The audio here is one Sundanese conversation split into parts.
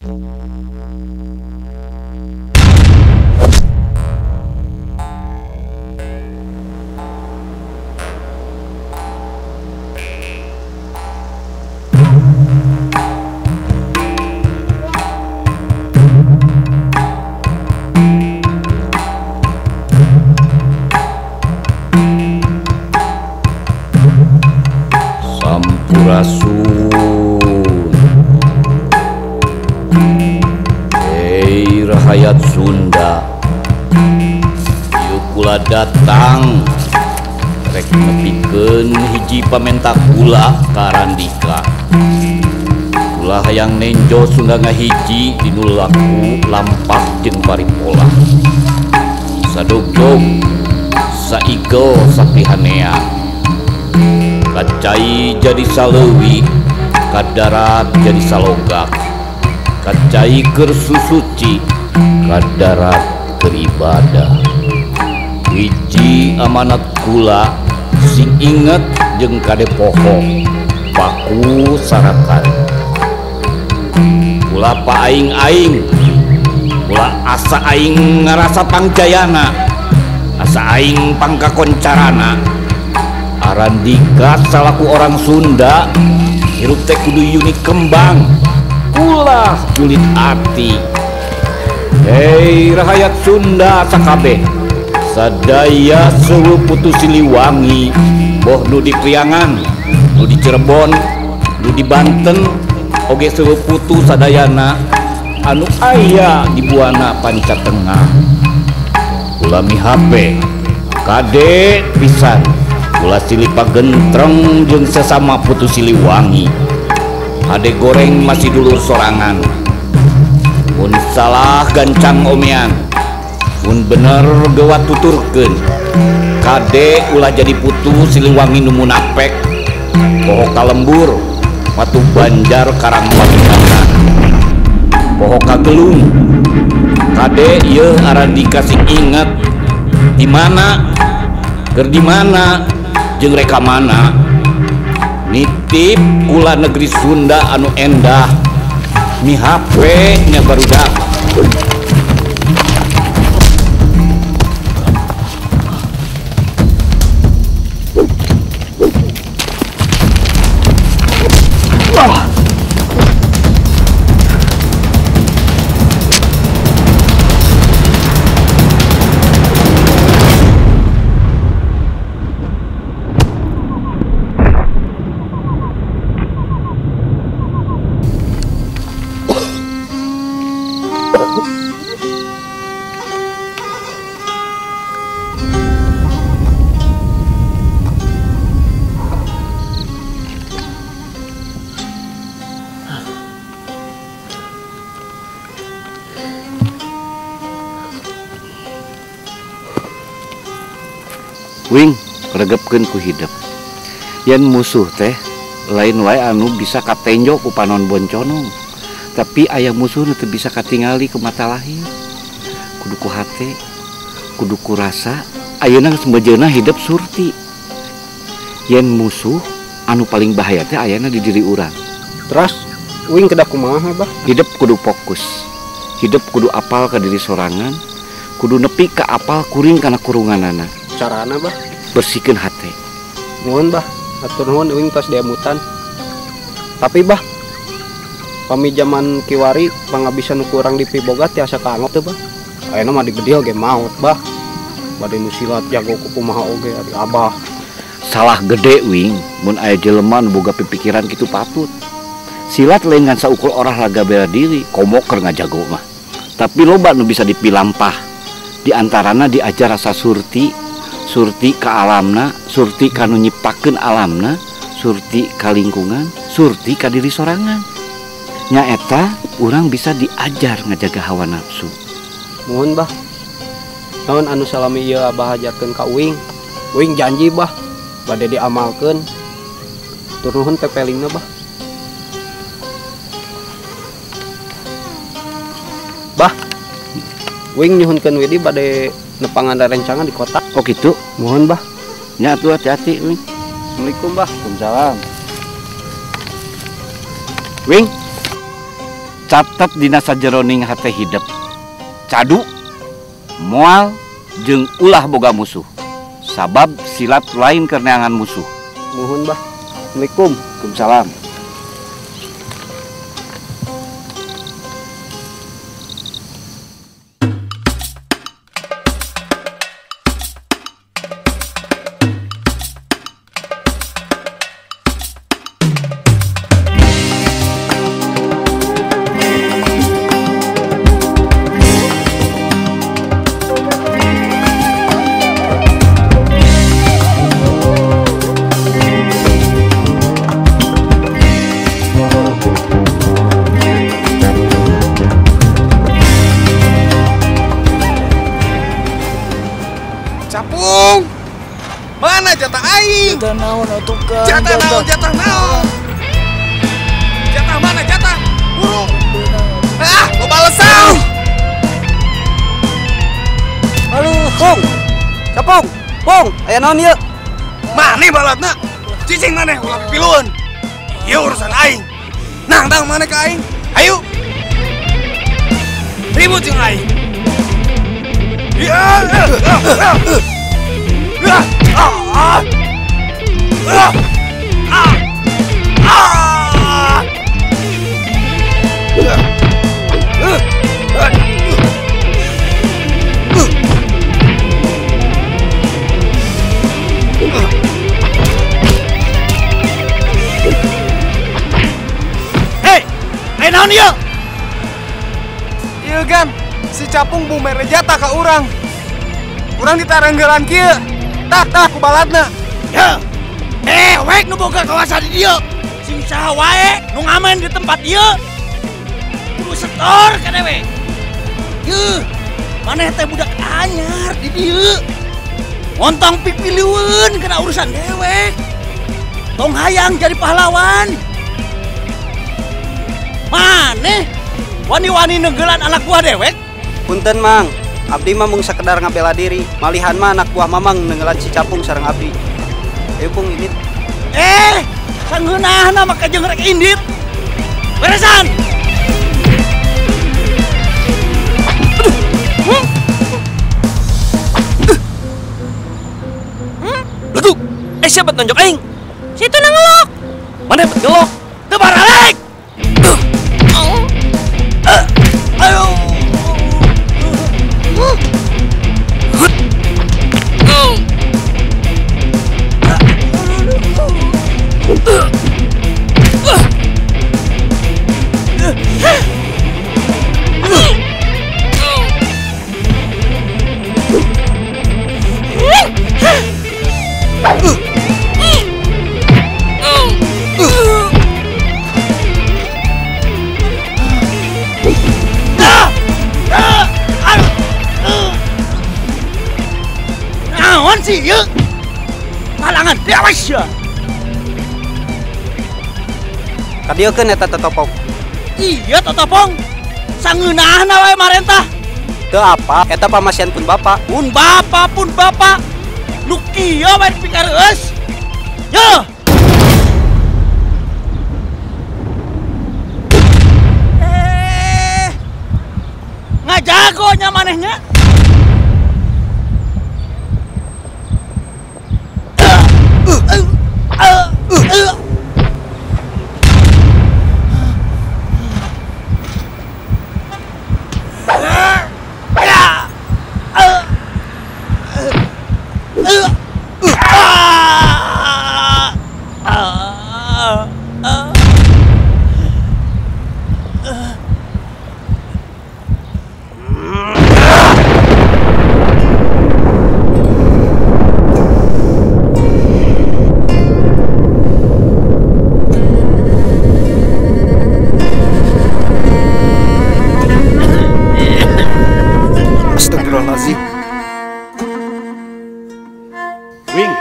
Sampurasun. Hei rahayat Sunda, ieu kula datang rek nepikeun hiji pamenta kula ka Randika. Kula hayang nenjo Sunda ngahiji dinu laku lampah jeung paripola. Sadogdog saigel sapihanea, kacai jadi saleuwi, kadarat jadi salogak, kacai keur susuci, kadarat keur ibadah. Hiji amanat kula sing inget jeung kade poho paku sarakan. Kula paaing-aing, kula asa aing ngarasa pangjayana, asa aing pangkakoncarana. Arandika salaku orang Sunda hirup teh kudu unik kembang, ulah julid ati. Hei rahayat Sunda sakabeh, sadaya seluruh putu Siliwangi, boh nu di Priangan, nu di Cirebon, nu di Banten, oge seluruh putu sadayana anu aya di Buana Panca Tengah. Kula mihape kade pisan, kula silih pagentreng jeung sesama putu Siliwangi. Hade goreng masih dulur sorangan, mun salah gancang omean, mun bener gewat tuturkeun. Kade ulah jadi putu Siliwangi nu munapek, poho kalembur watu Banjar Karang Pasundanan, poho kagelung. Kade ieu Arandika sing inget di mana keur di mana jeung reka mana. Nitip kula negeri Sunda anu endah, mihape nya barudak. Wing regepkeun ku hidep. Yen musuh teh lain wae anu bisa katenjo ku panon bonconong, tapi aya musuh nu teu bisa katingali ku mata lahir, kudu ku hate, kudu ku rasa. Ayeuna geus mejeuna hidep surti. Yen musuh anu paling bahaya teh ayana di diri urang. Terus wing kedah kumaha bah? Hidep kudu fokus, hidep kudu apal ka diri sorangan, kudu nepi ka apal kuring kana kurunganana. Carana bah? Bersihkeun hate. Nuhun bah, atur nuhun uing tos diamutan. Tapi bah, pami jaman kiwari pangabisan nu kurang dipiboga tiasa kaangot teu bah. Ayeuna mah dibedil ge maot bah. Bade nu silat jago kumaha oge ari abah. Salah gede wing, mun aya jelema nu boga pipikiran kitu patut. Silat lain ngan saukur olahraga bela diri, komo keur ngajago mah. Tapi loba nu bisa dipilampah. Di antarana diajar rasa surti, surti ka alamna, surti ka nu nyiptakeun alamna, surti ka lingkungan, surti ka diri sorangan. Nyaeta urang bisa diajar ngajaga hawa nafsu. Nuhun bah. Naon anu salami ieu abah ajarkeun ka uing? Uing janji bah, bade diamalkeun. Tur nuhun pepelingna bah. Bah, uing nyuhunkeun Widi bade nepangan rencangan di kota. Oh gitu? Mohon bah. Ya tuh hati-hati Wing. Assalamualaikum bah. Waalaikumsalam. Wing. Catet dina sajeroning hate hidep. Cadu, moal, jeung ulah boga musuh. Sabab silat lain keur neangan musuh. Muhun, Bah. Assalamualaikum. Waalaikumsalam. Capung, mana jatah aing? Jatah naon atuh Kang? Jatah naon, jatah naon? Jatah mana jatah? Buru! Ah, lo balesan! Aduh, Pung! Capung! Pung! Aya naon ieu? Maneh balatna? Cicing maneh ulah pipilueun. Ieu urusan aing. Nangtang maneh ka aing. Ayo. Ribut jeung aing. Hei, ayo naon ieu? Ieu gan, si Capung bung mere jatah ka urang. Urang ditaranggelan kieu. Tah tah ku balatna. Ya. Dewek nu boga kawasan di dieu. Sing saha wae nu ngamen di tempat ieu. Kudu setor ka dewek. Yeuh, maneh teh budak anyar di dieu. Montong pipiliweun kana urusan dewek. Tong hayang jadi pahlawan. Maneh wani-wani nenggelan anak buah dewek. Punten, Mang. Abdi mah mung sekedar ngabela diri. Malihan mah anak buah Mamang nenggelan si Capung sareng abdi. Ayo Pung indit. Sangeunahna maka jeung rek indit. Beresan. Leguk. Siapa nonjok aing? Situ ngelok. Mana bet ngelok? Teu baralek. Aduh. Naon sih ieu? Halangan dewas ya. Kadieukeun eta totopong. Iya totopong. Sangeunahna wae marentah. Teu apa, eta pamasian pun bapak. Pun bapak, pun bapak. Nu kieu wae pikareus. Yo. Ngajago nya manehnya. Wing,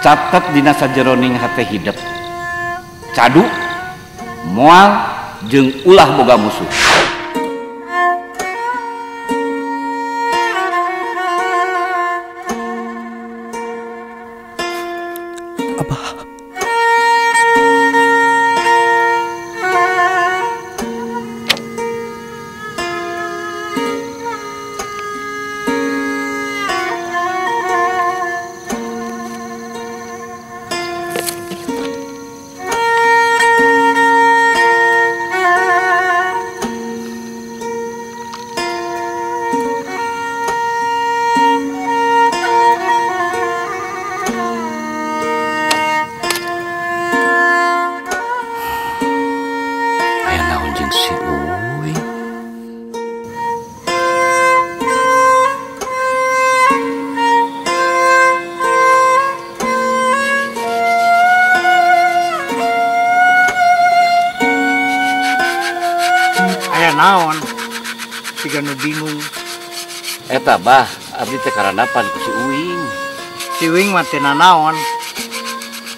catet dina sajeroning hate hidep. Cadu, moal, jeung ulah boga musuh. Abah. jiga nu bingung. Eta bah, abdi teh karandapan ku si Uing. Si Uing mah teu nanaon.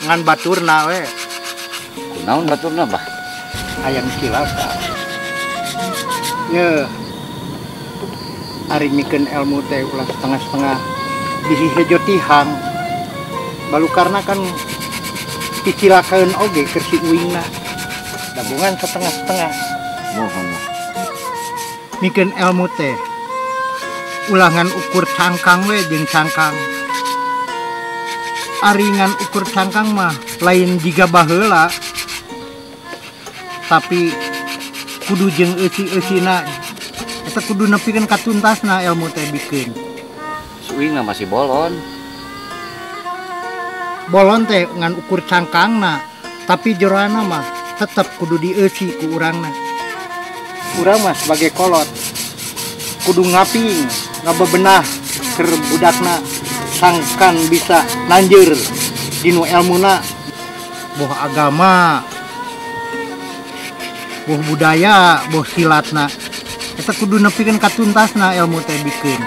Ngan baturna we. Kunaon baturna bah? Hayang cilaka. Ye. Ari mikeun ilmu teh ulah setengah-setengah. Bisi hejo tihang. Balukarna kan dicilakaeun oge keur si Uingna. Dabungan setengah-setengah. Mohon. Mikeun ilmu teh ulangan ukur cangkang we jeung cangkang. Aringan ukur cangkang mah lain jiga baheula. Tapi kudu jeung eusi-eusina eta kudu nepikeun ka tuntasna ilmu teh bikeun. Si Uing mah masih bolon. Bolon teh ngan ukur cangkangna, tapi jeroana mah tetep kudu dieusi ku urangna. Urang mah sebagai kolot kudu ngaping, ngabebenah keur budakna sangkan bisa nanjeur dinu elmuna, boh agama, boh budaya, boh silatna. Eta kudu nepikeun ka tuntasna ilmu teh bikeun.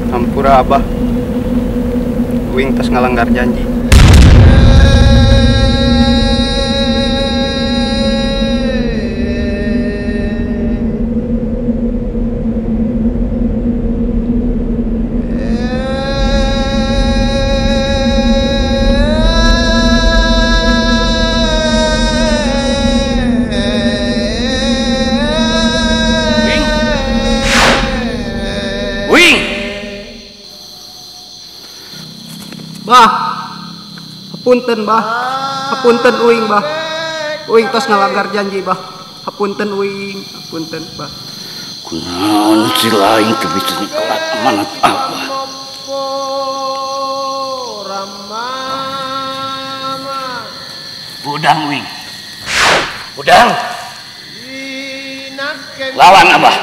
Hampura abah, Uing tos ngalanggar janji. Wing, Wing. Bah, hapunten bah, hapunten Uing bah, Uing tos ngalanggar janji bah, hapunten Uing, hapunten bah. Kunaon si lain teu bisa nyekelat amanat abah. Budang Wing, budang. Lawan abah,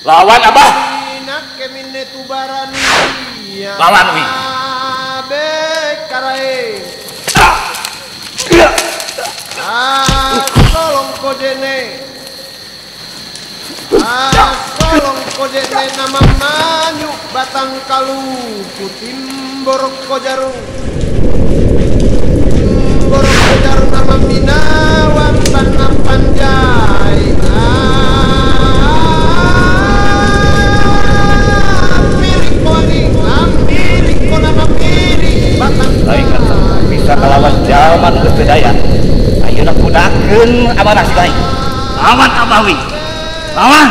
lawan abah, lawan Wing. Tolong kodene, tolong kodene nama manyuk batang kalu timbor kojaru, timbor kojaru nama minawan tanah panjai. Lain kata bisa kalawan jalma nu geus teu daya. Ayeuna kudakeun amanah si lain. Lawan abah Wing. Lawan.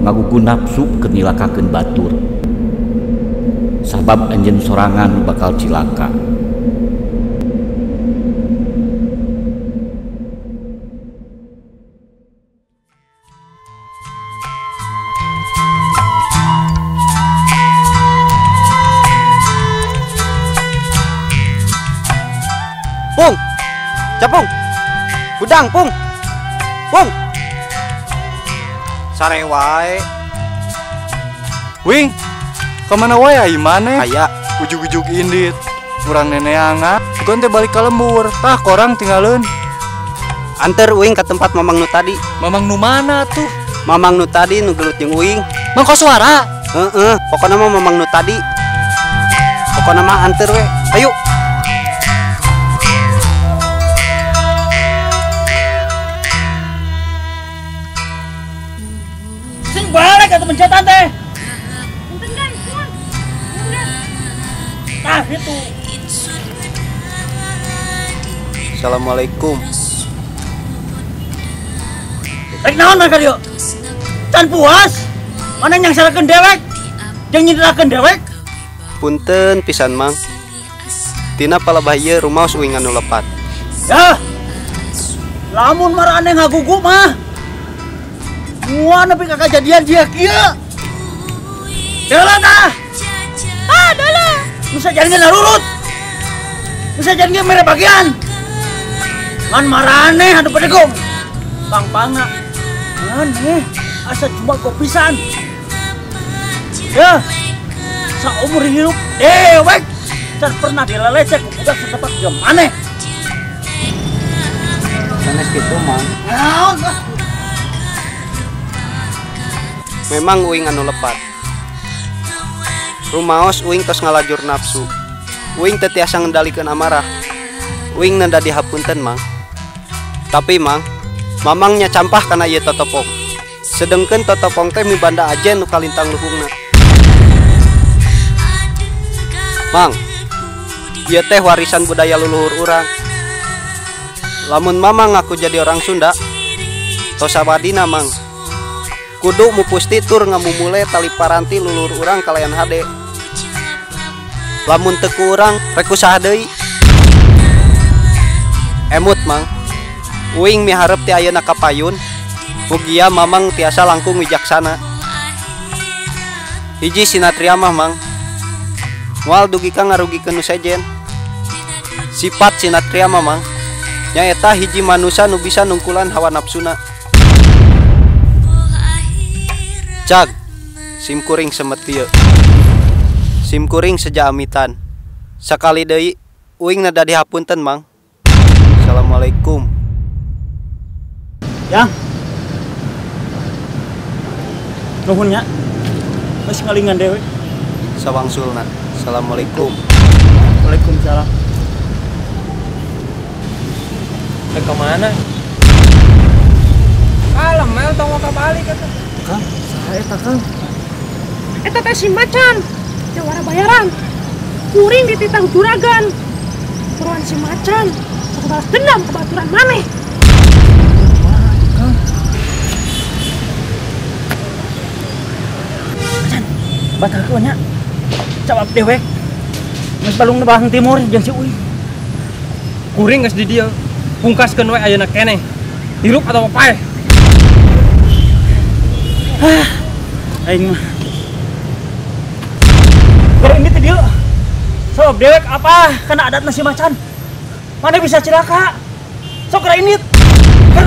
Ngagugu nafsu keur nyilakakeun batur. Sabab anjeun sorangan bakal cilaka. Pung, capung, gudang pung, pung. Sare wae. Wing, kemana wae ai maneh? Aya. Ujug-ujug indit, urang neneangan. Bukan teh balik ka lembur, tah korang tinggalin. Anter uing ke tempat mamang nu tadi. Mamang nu mana tuh? Mamang nu tadi nu gelut jeung uing. Mang koswara? Heeh, pokona mah mamang nu tadi. Pokona mah anter we. Ayo. Dipencetan teh. Punten Gan, nuhun. Nuhun. Tah gitu. Assalamualaikum. Rek naon mereka dieu? Can puas. Mana nyangsarakeun dewek? Jeung nyinderakeun dewek? Punten pisan Mang. Tina palebah ieu rumaos uing anu lepat. Yah. Lamun maraneh ngagugu mah. Moal nepi ka kajadian jiga kieu. Deula tah. Ah, deula. Nu sajan ge narurut. Nu sajan ge mere bagian. Ngan maraneh anu pedegong. Pangpangna. Aneh, asa cuma pisan. Ya, saumur hidup dewek can pernah dilelecek ku budak satepak jeung maneh. Sanes kitu Mang. Naon? Memang uing anu lepat. Rumaos uing tos ngalajur nafsu. Uing teu tiasa ngendalikeun amarah. Uing nenda dihapunten Mang. Tapi Mang, Mamangnya campah kana ieu totopong. Sedengkeun totopong teh mibanda ajen nu kalintang luhungna. Mang, ieu teh warisan budaya luluhur urang. Lamun Mamang ngaku jadi orang Sunda, tos sawadina Mang. Kudu mupusti tur ngamumule tali paranti luluhur urang kalayan hade. Lamun teu ku urang rek kusaha deui. Emut Mang. Uing miharep ti ayeuna ka payun, mugia Mamang tiasa langkung wijaksana. Hiji sinatria mah Mang, moal dugi ka ngarugikeun nu sejen. Sifat sinatria mah Mang, nyaeta hiji manusa nu bisa nungkulan hawa nafsuna. Cag, simkuring semet ieu. Simkuring seja amitan. Sakali deui uing neda dihapunten Mang. Assalamualaikum. Yang nuhun nya geus ngalingan dewe. Sawangsulna. Assalamualaikum. Waalaikumsalam. Rek ka mana? Kalem mel tong ka balik atuh. Kang, saha eta Kang? Eta teh si Macan, jawara bayaran. Kuring dititah juragan. Buruan si Macan, sok balas dendam ke baturan maneh. Batalkeun nya. Cawap dewek. Geus balung balahang timur jeung si Uing. Kuring geus di dieu. Pungkaskeun we ayeuna keneh. Hirup atawa paeh. Hah. Aing mah. Gore ini teh dieu. Sabab dewek apa kana adatna si Macan. Maneh bisa cilaka. Sok geura indit. Kan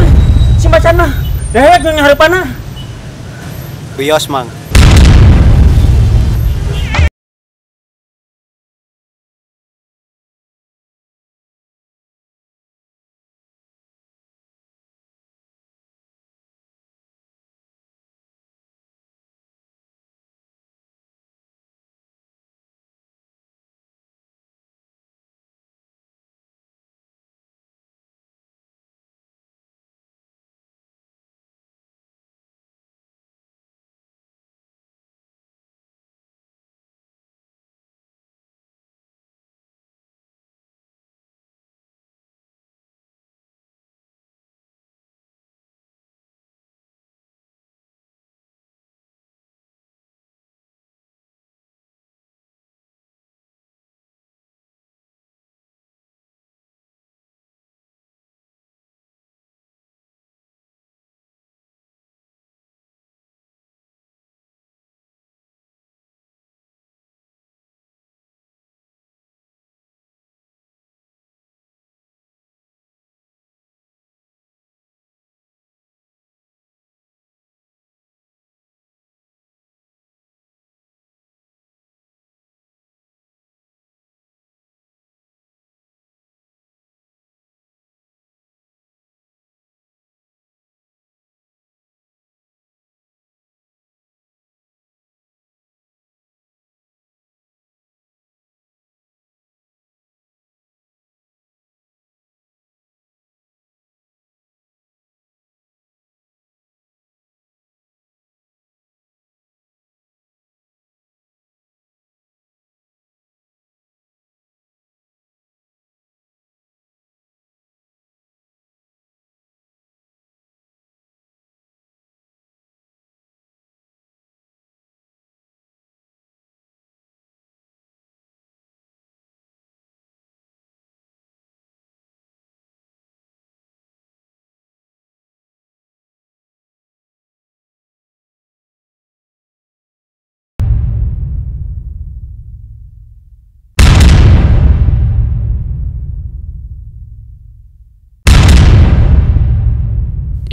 si Macan mah dewek nu ngahareupanna. Wios Mang.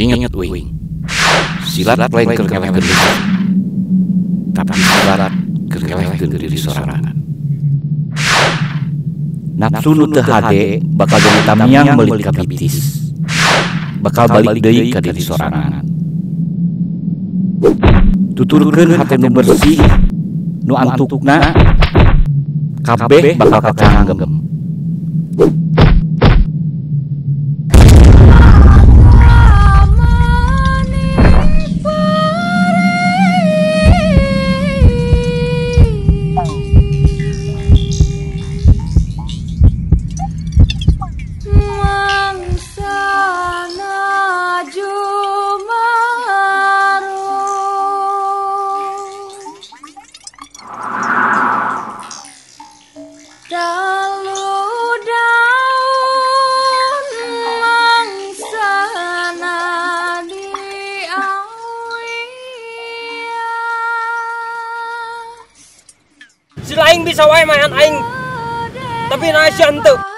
Ingat wing, silat lain keur ngelehkeun diri, tapi silat keur ngelehkeun diri sorangan. Nafsu nu teu hade bakal jadi tamiang beulit ka bitis, bakal balik deui ka diri sorangan. Tuturkeun hate nu bersih, nu antukna kabeh bakal kacanggem. Si lain bisa wae main aing. Tapi na sia henteu.